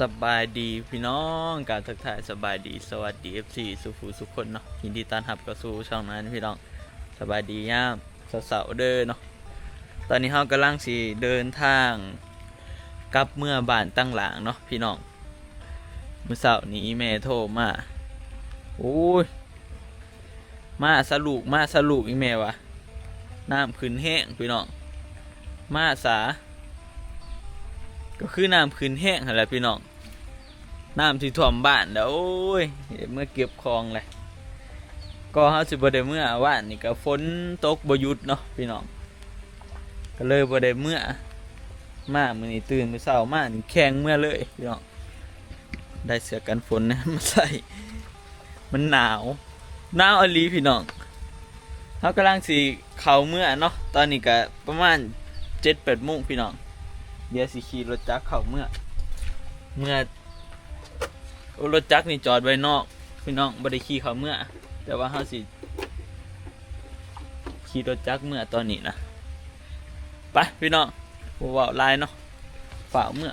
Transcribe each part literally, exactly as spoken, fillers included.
สบายดีพี่น้อง กราบทักทายสบายดี สวัสดี เอฟซี สู่ผู้สู่คนเนาะ ยินดีต้อนรับเข้าสู่ช่องนั้นพี่น้อง สบายดียามเช้าๆเด้อเนาะ ตอนนี้เฮากำลังสิเดินทางกลับเมือบ้านตังหลางเนาะพี่น้อง มื้อเช้านี้แม่โทรมา โอ้ย มาซะลูก มาซะลูก อีแม่วะ น้ำขึ้นแฮงพี่น้อง มาสา ก็คือน้ำขึ้นแฮงหั้นแหละพี่น้อง น้ำสิท่วมบ้านแล้ว โอ้ย เมื่อเก็บของเลย ก็เฮาสิบ่ได้เมือ วานนี่ก็ฝนตกบ่หยุดเนาะพี่น้อง ก็เลยบ่ได้เมือ มามื้อนี้ตื่นมื้อเช้ามานี่แข่งเมือเลยพี่น้อง ได้เสื้อกันฝนนะ มาใส่ มันหนาว หนาวอีหลีพี่น้อง เฮากำลังสิเข้าเมือเนาะ ตอนนี้ก็ประมาณเจ็ดแปดโมงพี่น้อง เดี๋ยวสิขี่รถจักรเข้าเมือ เมือ โอ้ รถจักรนี่จอดไว้นอก พี่น้อง บ่ได้ขี่เข้าเมือ แต่ว่าเฮาสิขี่รถจักรเมือตอนนี้นะ ไปพี่น้อง บ่เว้าหลายเนาะ ฟ้าวเมือ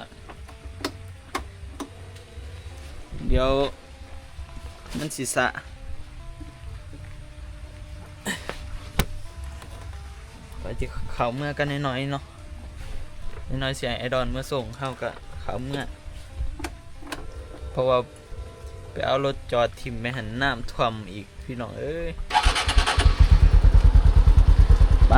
เดี๋ยวมันสิสะ ก็จะเข้าเมือกันน้อยๆเนาะ น้อยๆสิให้ไอ้ดอนเมือส่ง เฮาก็เข้าเมือ เพราะว่าไปเอารถจอดถิ่มไว้หั้น น้ำท่วมอีกพี่น้องเอ้ย ไป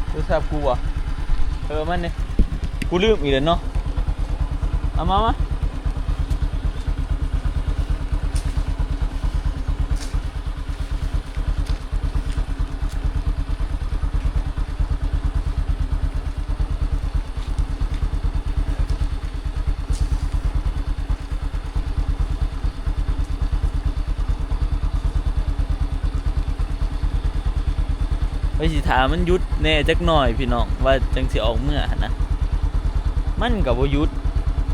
โทรศัพท์กูบ่ เออ มันนี่ กูลืมอีกแล้วเนาะ เอามา มา ไปสิถามมันหยุดแหน่จักหน่อยพี่น้อง ว่าจังสิออกเมือหั้นนะ มันก็บ่หยุด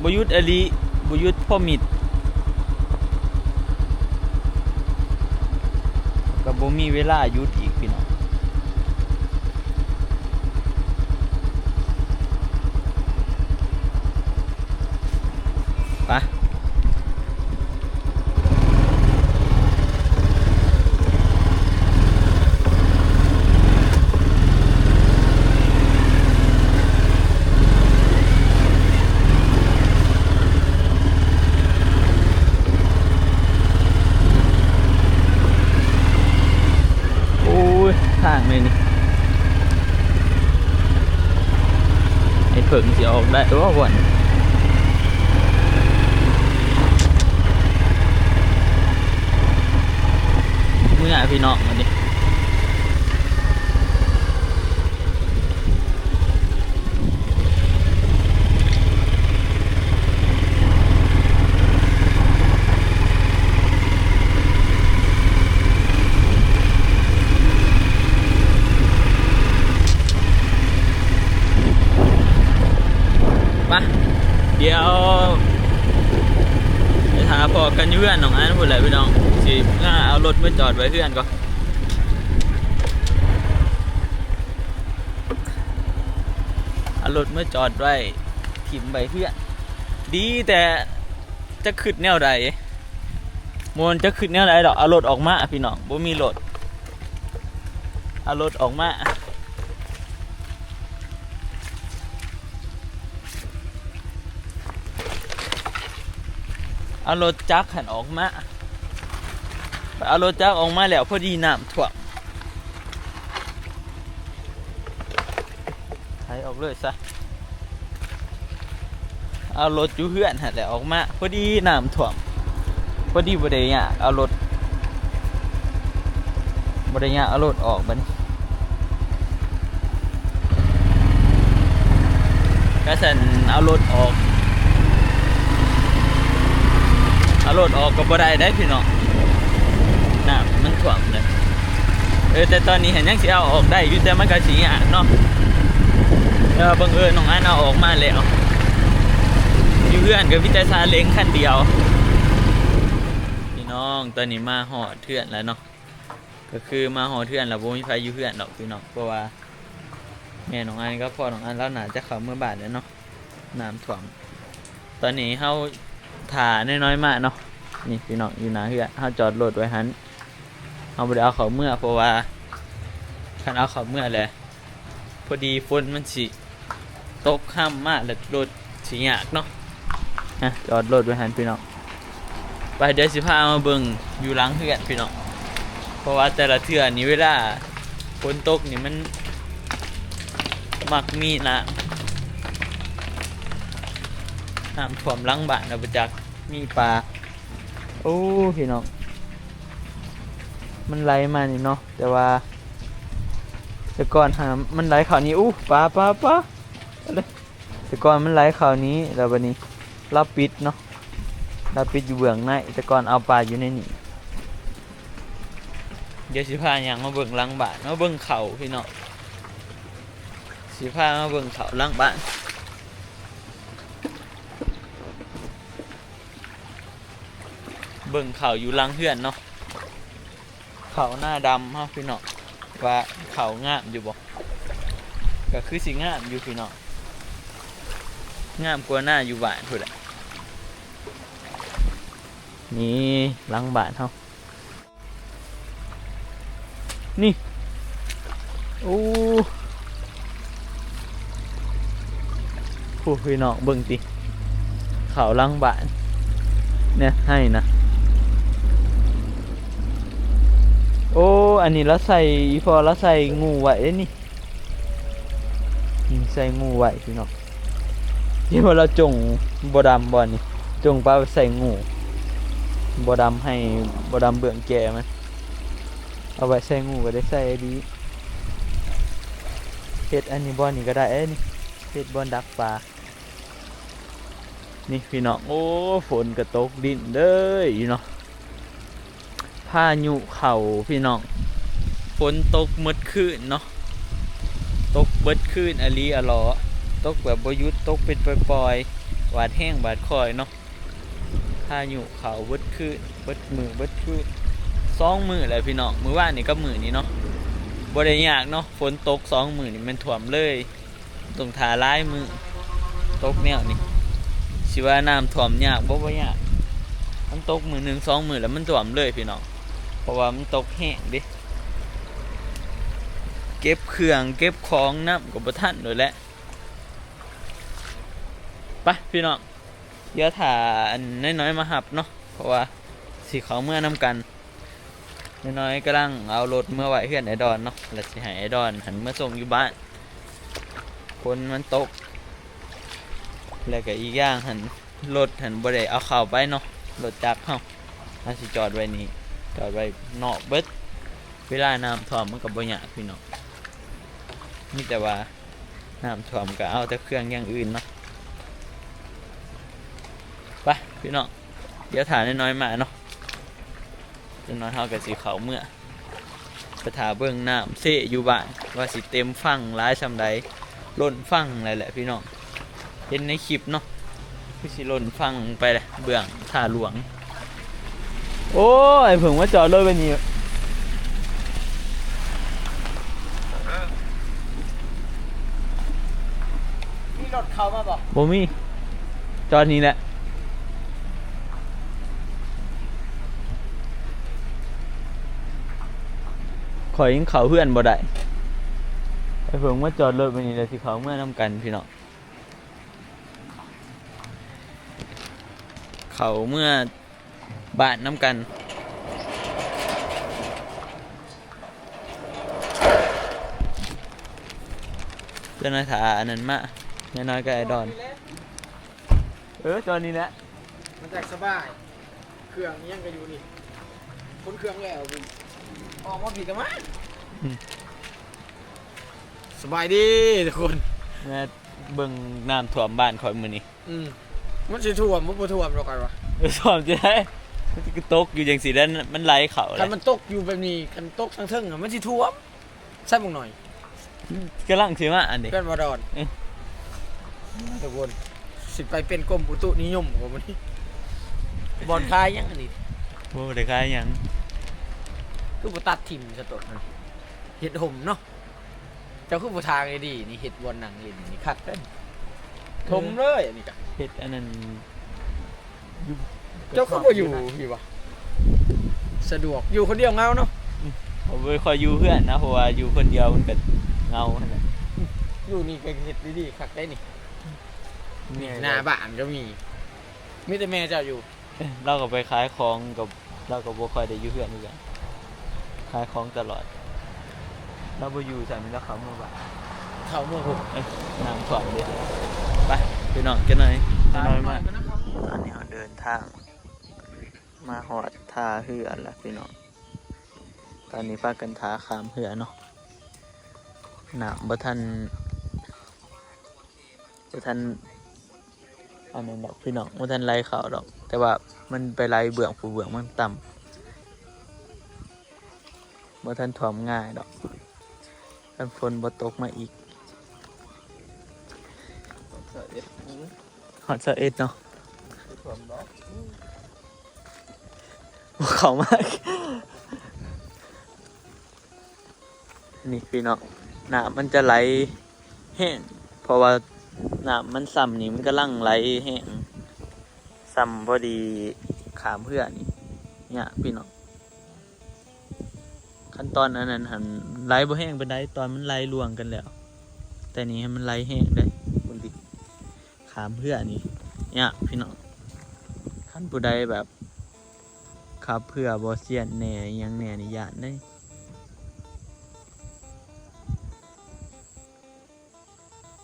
บ่หยุดอีหลี บ่หยุดพอมิด ก็บ่มีเวลาหยุดอีกพี่น้อง ไป โอ้ย ทางเลยนี่ ไอ้เผิงสิออกได้บ่วัน เมือพี่น้องวันนี้ มา เดี๋ยว ไปหาพ้อกันอยู่เฮือนน้องอันพู้นแหละพี่น้อง สิเอารถมาจอดไว้เฮือนก่อน เอารถมาจอดไว้ ถิ่มไว้เฮือน ดีแต่ จักคิดแนวใด บ่แม่นจักคิดแนวใดดอก เอารถออกมาพี่น้อง บ่มีรถ เอารถออกมา เอารถจักรหั้นออกมา เอารถจักรออกมาแล้ว พอดีน้ำท่วม ไถออกเลยซะ เอารถอยู่เฮือนหั้นแหละออกมา พอดีน้ำท่วม พอดีบ่ได้ยากเอารถ บ่ได้ยากเอารถออกบัดนี้ ก็ซั่นเอารถออก เอารถออกก็บ่ได้เด้พี่น้อง น้ำมันท่วมเลย เออ แต่ตอนนี้หั้นยังสิเอาออกได้อยู่ แต่มันก็สิยากเนาะ แต่ว่าบังเอิญน้องอันเอาออกมาแล้ว อยู่เฮือนก็มีแต่ซาเล้งคันเดียว ตอนนี้มาฮอดเฮือนแล้วเนาะ ก็คือมาฮอดเฮือนแล้วบ่มีไผอยู่เฮือนดอกพี่น้อง เพราะว่าแม่น้องอันกับพ่อน้องอันลาวน่าจะเข้าเมือบ้านแล้วเนาะ น้ำท่วม ตอนนี้เฮาถ่าน้อยๆมาเนาะ นี่พี่น้องอยู่หน้าเฮือน เฮาจอดรถไว้หั่น เฮาบ่ได้เอาเข้าเมือ เพราะว่าคันเอาเข้าเมือแล้ว พอดีฝนมันสิตกฮ่ำมาแล้วรถสิยากเนาะ นะ จอดรถไว้หั่นพี่น้อง ไป เดี๋ยวสิพามาเบิ่งอยู่หลังเฮือนพี่น้อง เพราะว่าแต่ละเทื่อนี่เวลาฝนตกนี่มันมักมีน้ำ น้ำท่วมหลังบ้าน เอาไปจากมีปลา โอ้ พี่น้อง มันไหลมานี่เนาะ แต่ว่า แต่ก่อนหามันไหลเข้านี่ อู้ ปลา ปลา ปลา เอาเลย แต่ก่อนมันไหลเข้านี้ แล้วบัดนี้ลาวปิดเนาะ ลาวปิดอยู่เบื้องใน แต่ก่อนเอาปลาอยู่ในนี่ เดี๋ยวสิพาย่างมาเบิ่งหลังบ้าน มาเบิ่งเข้าพี่น้อง สิพามาเบิ่งเข้าหลังบ้าน เบิ่งเข้าอยู่หลังเฮือนเนาะ เข้านาดำเฮาพี่น้อง ว่าเข้างามอยู่บ่ ก็คือสิงามอยู่พี่น้อง งามกว่านาอยู่บ้านพุ้นแหละ นี่หลังบ้านเฮา นี่ โอ้ ผู้พี่น้องเบิ่งติ เข้าหลังบ้าน เนี่ยให้นะ โอ้ อันนี้ลาวใส่ อีพ่อลาวใส่งูไว้เด้นี่ นี่ใส่งูไว้พี่น้อง ที่ว่าลาวจ่งบ่ดำบ่นี่ จ่งปลาไว้ใส่งู บ่ดำให้ บ่ดำเบื้องแก่มัน เอาไว้ใส่งูก็ได้ใส่ดี เฮ็ดอันนี้บ่อนนี่ก็ได้เอ้ยนี่ เฮ็ดบ่อนดักปลา นี่พี่น้อง โอ้ ฝนก็ตกรินเลยอยู่เนาะ พายุเข้าพี่น้อง ฝนตกเบิดคืนเนาะ ตกเบิดคืนอะลีอะหลอ ตกแบบบ่หยุด ตกเป็นปล่อยๆ บาดแฮงบาดค่อยเนาะ พายุเข้าเบิดคืน เบิดมื้อเบิดคืน สองมื้อแล้วพี่น้อง มื้อวานนี่กับมื้อนี้เนาะ บ่ได้ยากเนาะ ฝนตกสองมื้อนี่แม่นท่วมเลย ต้องถ่าหลายมื้อ ตกแนวนี้ สิว่าน้ำท่วมยากบ่ บ่ยาก มันตกมื้อหนึ่งสองมื้อแล้วมันท่วมเลยพี่น้อง เพราะว่ามันตกแฮงเด้ เก็บเครื่องเก็บของนำก็บ่ทันโดยแหละ ไปพี่น้อง เดี๋ยวถ่าอันน้อยๆมาฮับเนาะ เพราะว่าสิเข้าเมือนำกัน น้อยๆกำลังเอารถเมือไว้เฮือนอ้ายดอนเนาะ แล้วสิให้อ้ายดอนหั้นเมือส่งอยู่บ้าน ฝนมันตก แล้วก็อีกอย่างหั้น รถหั้นบ่ได้เอาเข้าไปเนาะ รถจักรเฮา เฮาสิจอดไว้นี่ จอดไว้นอกเบิด เวลาน้ำท่วมมันก็บ่ยากพี่น้อง มีแต่ว่าน้ำท่วมก็เอาแต่เครื่องอย่างอื่นเนาะ ไปพี่น้อง เดี๋ยวถ่าน้อยๆมาเนาะ จักหน่อยเฮาก็สิเข้าเมือ ไปถ่าเบิ่งน้ำเซอยู่บ้าน ว่าสิเต็มฝั่งหลายส่ำใด ล้นฝั่งเลยแหละพี่น้อง เห็นในคลิปเนาะ คือสิล้นฝั่งไปเลย เบื้องท่าหลวง โอ้ย เพิ่งมาจอดรถไว้นี่ มีรถเข้ามาบ่ บ่มี จอดนี่แหละ ข่อยยังเข้าเฮือนบ่ได้ ไอ้เพิ่งมาจอดรถไว้นี่แหละ สิเข้าเมือนำกันพี่น้อง เข้าเมือบ้านนำกัน จักหน่อยถ่าอันนั้นมา น้อยๆกับอ้ายดอน เออ จอดนี่แหละ มันจักสบาย เครื่องอิหยังก็อยู่นี่ ขนเครื่องแล้ว ออกมาพี้ก็มา อืม สบายดีทุกคน มาเบิ่งน้ำท่วมบ้านข่อยมื้อนี้ อืม มันสิท่วมบ่ บ่ท่วมดอก กันวะ เออ ท่วมจั่งใด มันก็ตกอยู่จั่งซี้แหละ มันไหลเข้า คัน แหละ มันตกอยู่แบบนี้ คันตกทางเทิงอะ มันสิท่วม ใส่บักหน่อย กำลังสิมาอันนี้ เพื่อนบ่ดอน เออ ทุกคน สิไปเป็นกรมอุตุนิยมกว่ามื้อนี้ บ่อนคายยังอันนี้ บ่ได้ขายหยัง คือบ่ตัดถิ่มซะโตดมัน เฮ็ดห่มเนาะ เจ้าคือบ่ทางดีๆ นี่เฮ็ดบ่อนนั่งเล่นนี่คักเด้อ เออ ถมเลยอันนี้กะ เฮ็ดอันนั้น อยู่ เจ้าคือบ่อยู่พี่วะ สะดวก อยู่คนเดียวเหงาเนาะ อืม บ่ค่อยอยู่เฮือนนะ เพราะว่าอยู่คนเดียวมันก็เหงาหั่นแหละ อยู่นี่ก็เฮ็ดดีๆ คักได้นี่ นี่ หน้าบ้านก็มี มีแต่แม่เจ้าอยู่ เอ้ย เราก็ไปขายของกับ เราก็บ่ค่อยได้อยู่เฮือนคือกัน ขายของตลอด เราบ่อยู่ซั่น เราเข้าเมืองบ้าน เข้าเมืองพุ้น เอ้ย น้ำท่วมเด้ ไป พี่น้อง จักหน่อย จักหน่อยมา ตอนนี้เราเดินทาง มาฮอดท่าเฮือแล้วพี่น้อง ตอนนี้พากันถ่าข้ามเฮือเนาะ น้ำบ่ทัน บ่ทัน อันนั้นดอกพี่น้อง บ่ทันไหลเข้าดอก แต่ว่ามันไปไหลเบื้องผู้เบื้องมันต่ำ บ่ทันท่วมง่ายดอก คันฝนบ่ตกมาอีก ฮอดซาวเอ็ดเนาะ บ่เข้ามา นี่พี่น้อง น้ำมันจะไหลแฮง เพราะว่าน้ำมันซ่ำนี่ มันกำลังไหลแฮง ซ่ำพอดีข้ามเฮือนี่ เนี่ยพี่น้อง คันตอนอันนั้นหั่นไหลบ่แฮงปานใด ตอนมันไหลรวงกันแล้ว แต่นี่ให้มันไหลแฮงเด้ บางทีข้ามเฮือนี่ เนี่ยพี่น้อง คันผู้ใดแบบ ขับเฮือบ่เซียนแหน่ อิหยังแหน่นี่ ย้านเด้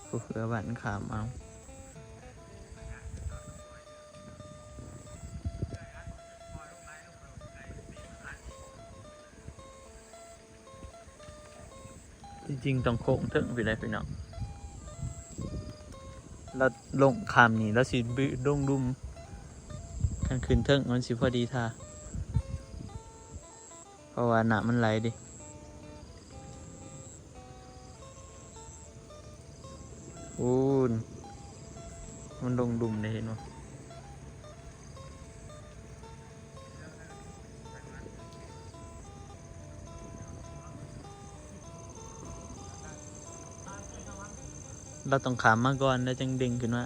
ผู้เฮือบ้านข้ามเอา จริงๆ ต้องโค้งเทิงพี้ได้พี่น้อง แล้วลงข้ามนี่ แล้วสิบึลงลุ่ม คันขึ้นเทิงมันสิพอดีท่า เพราะว่าน้ำมันไหลเด้ โอ้ มันลงลุ่มเลย เห็นบ่ เราต้องข้ามมาก่อน แล้วจั่งเด้งขึ้นมา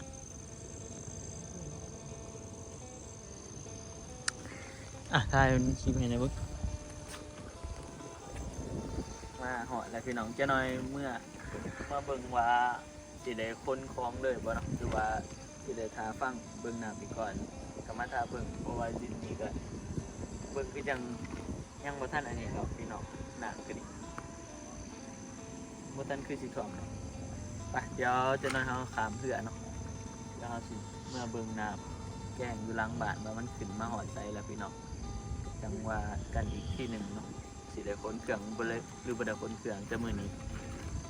อ่ะ ถ่ายเป็นคลิปให้หน่อยเบิ่ง มาฮอดแล้วพี่น้อง จักหน่อยเมือ มาเบิ่งว่าสิได้ขนของเลยบ่เนาะ หรือว่าสิได้ท่าฟังเบิ่งน้ำอีกก่อน ก็มาท่าเบิ่ง เพราะว่าอยู่นี่ก็เบิ่งคือจั่งยังบ่ทันอันนี้ดอกพี่น้อง น้ำก็ดี บ่ทันคือสิท่วมดอก ไป เดี๋ยวจักหน่อยเฮาข้ามเฮือเนาะ แล้วเฮาสิเมือเบิ่งน้ำแก่งอยู่หลังบ้านว่ามันขึ้นมาฮอดไสแล้วพี่น้อง จั่งว่ากันอีกทีหนึ่งเนาะ สิได้ขนเครื่องบ่เลย หรือบ่ได้ขนเครื่อง แต่มื้อนี้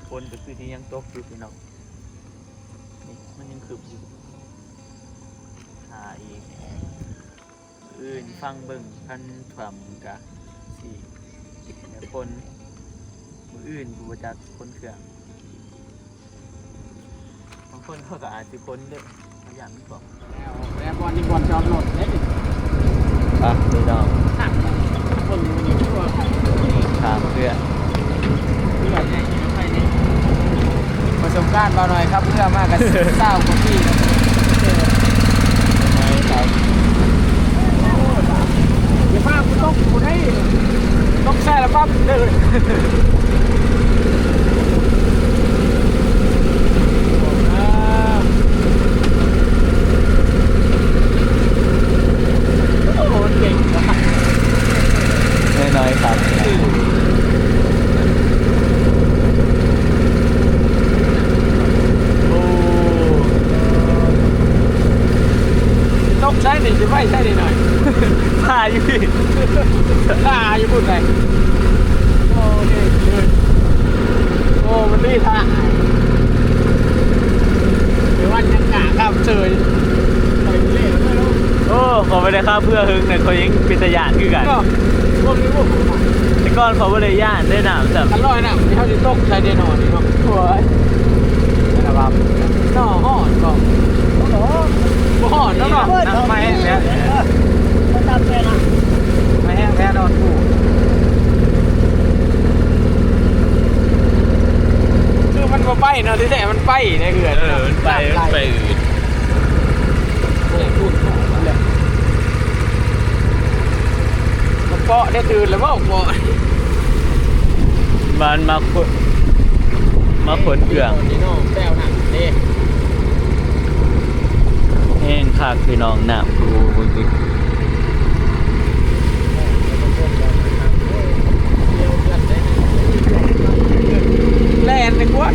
ฝนก็คือสิยังตกอยู่พี่น้อง นี่มันยังครึ้มอยู่ ถ่าอีก มื้ออื่นฟังเบิ่ง คันท่วมก็สิได้ขน มื้ออื่นบ่จักขนเครื่อง บางคนเขาก็อาจสิขนเด้อ เขาย้านมันท่วม แล้ว แล้วบ่อนนี่บ่อนจอดรถเด้ อ่ะ พี่น้อง หนักเลย คนอยู่นี่คือว่า ข้ามเฮือ เฮือใหญ่ เฮือไผนี่ ประสบการณ์บ่าวน้อยครับ เฮือมากันซาวกว่าปี ครับ อย่าพากูตก กูได้ ตกใส่ละปั๊บเด้อ อ่า โอ้โห เก่งว่ะ น้อยๆ ครับ โอ้ ตกใส่นี่ สิไปใส่นี่หน่อย ถ่ายอยู่พี่ ถ่ายอยู่พุ่นไป โอ้ นี่ โอ้ มันนี่ท่า เดี๋ยววันยังกะครับเชิญ ไปเล่นด้วยเนาะ โอ้ ขอไปเลยครับ เพื่อหึงเนี่ย เขายังเป็นตาย้านคือกัน ก็พวกนี้พวกผมอะ แต่ก่อนเขาบ่ได้ย้านได้น้ำ แต่ คันลอยน้ำที่เขาสิตกใส่แน่นอนนี่เนาะ โอ้ย ระวัง เนาะ ฮ้อนก็ โอ้โห บ่ฮ้อนแล้วเนาะ น้ำไม่แล้ว เออ เขาตัดไปนะ ในเหือน เออ มันไป น้ำไหล มันไปอืด โอ้โห พูดของมันเลย มันเปาะได้ตื่นแล้วว่าเปาะ มันมาขน มาขนเครื่อง นี่น้องแซวหนักเด้ แห้งคักพี่น้อง น้ำกูเบิ่งดิ แล่นไปกวด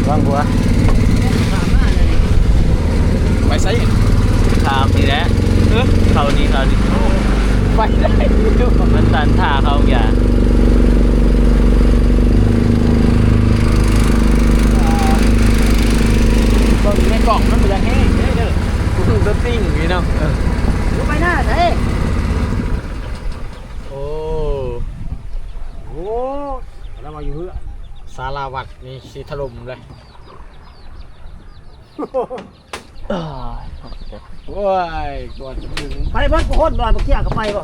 วางหัว ไปไส ถามนี่แหละ เออ เขานี่ เขานี่ ไปได้อยู่ มันตันท่าเขาอย่า เบิ่งในกล่องมันเป็นยังไงเด้อ กูเพิ่งสติงอยู่เนาะ เออ รู้ไปหน้าไหน โอ้ โอ้ แล้วมาอยู่เพื่อ สาราวัดนี่สิถล่มเลย อ้าย โอ้ย ก่อนจะถึง ไปเบิ่งคนบ่ เมื่อกี้ก็ไปบ่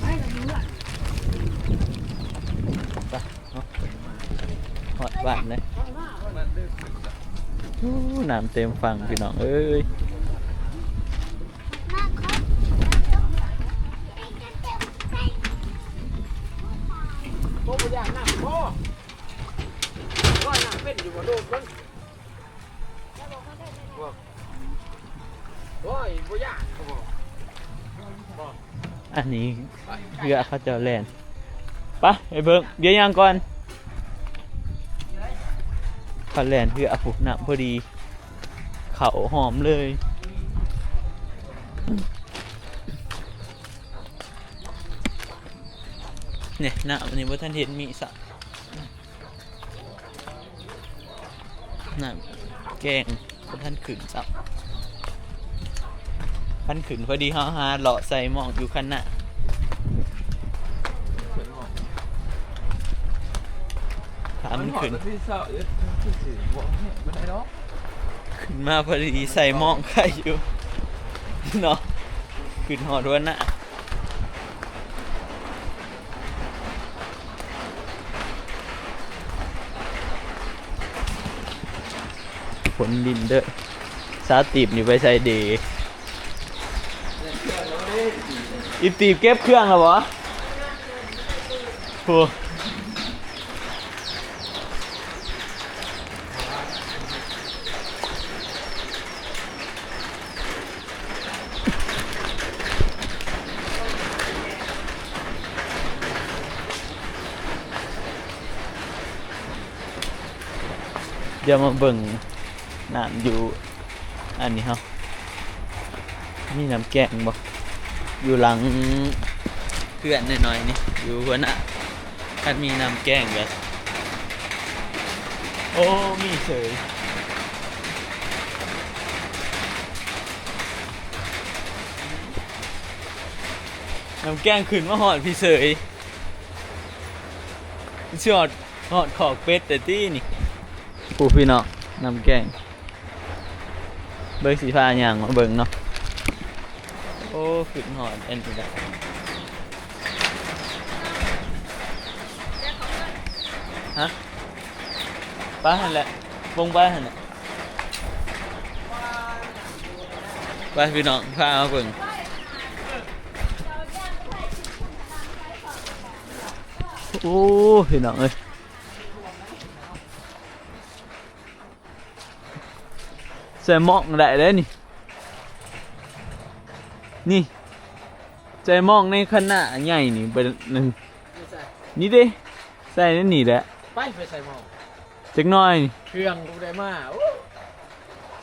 ไป เนาะ ฮอดบ้านเลย อู้ น้ำเต็มฝั่งพี่น้องเอ้ย โอ้ บ่ย่านน้ำบ่ ว่ายน้ำเป็นอยู่บ่ โดดเบิ่ง โอ้ย บ่ย่านเขาบอก อันนี้เฮือเขาเจ้าแล่น ไป ไปเบิ่ง เดี๋ยวย่างก่อน เขาแล่นเฮือ ปุ๊บ น้ำพอดี เขาหอมเลย เนี่ย น้ำอันนี้บ่ทันเห็นมีสะ น้ำแกงบ่ทันขึ้นซ้ำ คันขึ้นพอดี เฮาหาเลาะใส่หม่องอยู่คันนา ถ้ามันขึ้น มันฮอดวันที่ซาวเอ็ด คือสิบ่แห้งปานใดดอก ขึ้นมาพอดีใส่หม่องไข่อยู่ เนาะ ขึ้นฮอดหัวหน้า ขนดินเด้อ สาวตีบนี่ไปใส่เด อีตีบเก็บเครื่องแล้วบ่ โห เดี๋ยวมาเบิ่งน้ำอยู่ อันนี้เฮา มีน้ำแกงบ่ อยู่หลังเฮือนน้อยๆนี่ อยู่หัวหน้า คันมีน้ำแกงแบบ โอ้ มีเสย น้ำแกงขึ้นมาฮอดพีเสย สิฮอด ฮอดคอกเป็ดแต่ตี้นี่ ผู้พี่น้อง น้ำแกง เบิ่งสิพาย่างมาเบิ่งเนาะ โอ้ ขึ้นฮอดอันนี้ละ ฮะ ไปหั่นแหละ วงไปหั่นแหละ ไปพี่น้อง พามาเบิ่ง โอ้ พี่น้องเอ้ย ใส่หม่องได้เลยนี่ นี่ ใส่หม่องในคันนาใหญ่นี่เป็นหนึ่ง นี่เด้ ใส่ในนี่แหละ ไป ไปใส่หม่อง จักหน่อยนี่ เครื่องกูได้มา โอ้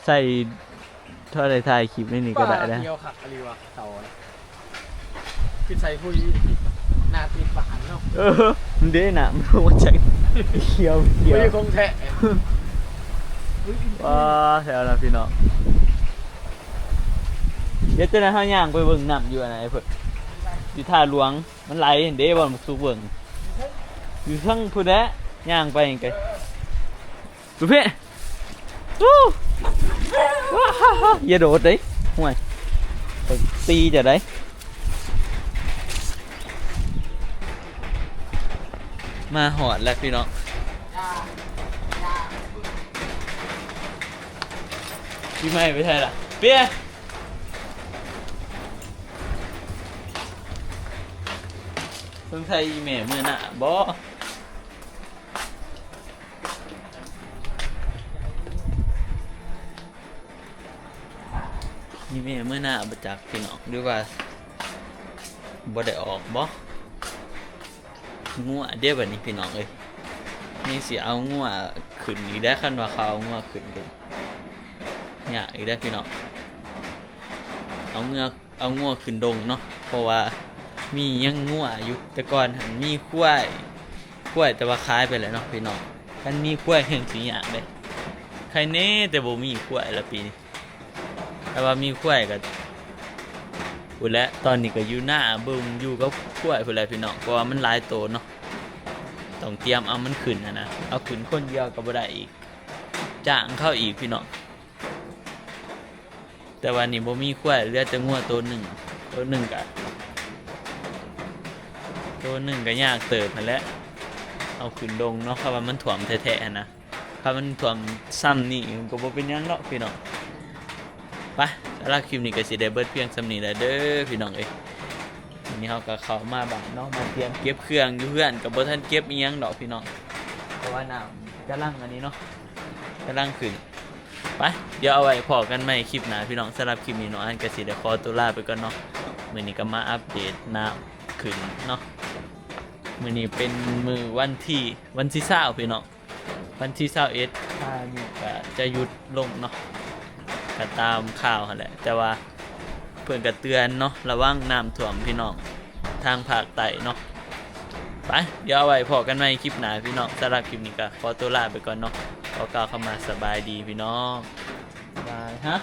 ใส่ ถ้าได้ถ่ายคลิปในนี่ก็ได้นะ เดียวคักอีหลีวะ เสา คือใส่ผู้หญิงหน้าติดปะหันเนาะ เออ มันเด้น่ะ มันลงมาจากเขียวเขียว ไม่ใช่คงแท้ ว้า แถวนั้นพี่น้อง เดี๋ยวจะได้เฮาย่างไปเบิ่งน้ำอยู่อันไหนเพิ่น อยู่ท่าหลวง มันไหลเด้ บ่สุกเบิ่ง อยู่เทิงพุ้นแหละ ย่างไปไกล ดูพี่ อู้ ว้าฮ่าฮ่า อย่าโดดเด้ ห่วย ตีจะได้ มาฮอดแล้วพี่น้อง พี่ไม่ไปใช่ล่ะ เปีย สงสัยอีแม่มื้อหน้าบ่ อีแม่มื้อหน้าบ่จักพี่น้อง หรือว่า บ่ได้ออกบ่ งัวเด้บัดนี้พี่น้องเอ้ย นี่สิเอางัวขึ้นอีกได้ คันว่าเขาเอางัวขึ้นดง ยากอีกได้พี่น้อง เอางัว เอางัวขึ้นดงเนาะ เพราะว่ามียังงัวอยู่ แต่ก่อนหั่นมีควาย ควายแต่ว่าขายไปแล้วเนาะพี่น้อง คันมีควายแฮ่งสิยากเด้ ใครแน่แต่บ่มีควายละปีนี้ แต่ว่ามีควายก็พุ้นแหละ ตอนนี้ก็อยู่หน้าเบิ่งอยู่กับควายพุ้นแหละพี่น้อง เพราะว่ามันหลายโตเนาะ ต้องเตรียมเอามันขึ้นหั้นนะ เอาขึ้นคนเดียวก็บ่ได้อีก จ้างเขาอีกพี่น้อง แต่ว่านี่บ่มีควาย เหลือแต่งัวโตหนึ่ง โตหนึ่งก็ โตหนึ่งก็ยากเติบหั้นแหละ เอาขึ้นดงเนาะ เพราะว่ามันท่วมแท้ๆหั้นนะ ถ้ามันท่วมซ่ำนี่ก็บ่เป็นหยังดอกพี่น้อง ไป สำหรับคลิปนี้ก็สิได้เบิดเพียงส่ำนี้แหละเด้อพี่น้องเอ้ย วันนี้เฮาก็เข้ามาบ้านเนาะ มาเตรียมเก็บเครื่องอยู่เฮือน ก็บ่ทันเก็บอีหยังดอกพี่น้อง เพราะว่าน้ำกำลังอันนี้เนาะ กำลังขึ้น ไป เดี๋ยวเอาไว้พ้อกันใหม่คลิปหน้าพี่น้อง สำหรับคลิปนี้น้องอันก็สิได้ขอตัวลาไปก่อนเนาะ มื้อนี้ก็มาอัปเดตน้ำขึ้นเนาะ มื้อนี้เป็นมื้อวันที่ วันที่ซาวพี่น้อง วันที่ซาวเอ็ด พายุก็จะหยุดลงเนาะ ก็ตามข่าวหั้นแหละ แต่ว่าเพิ่นก็เตือนเนาะ ระวังน้ำท่วมพี่น้อง ทางภาคใต้เนาะ ไป เดี๋ยวเอาไว้พ้อกันใหม่คลิปหน้าพี่น้อง สำหรับคลิปนี้ก็ขอตัวลาไปก่อนเนาะ ขอกล่าวคำว่าสบายดีพี่น้อง บาย ฮะ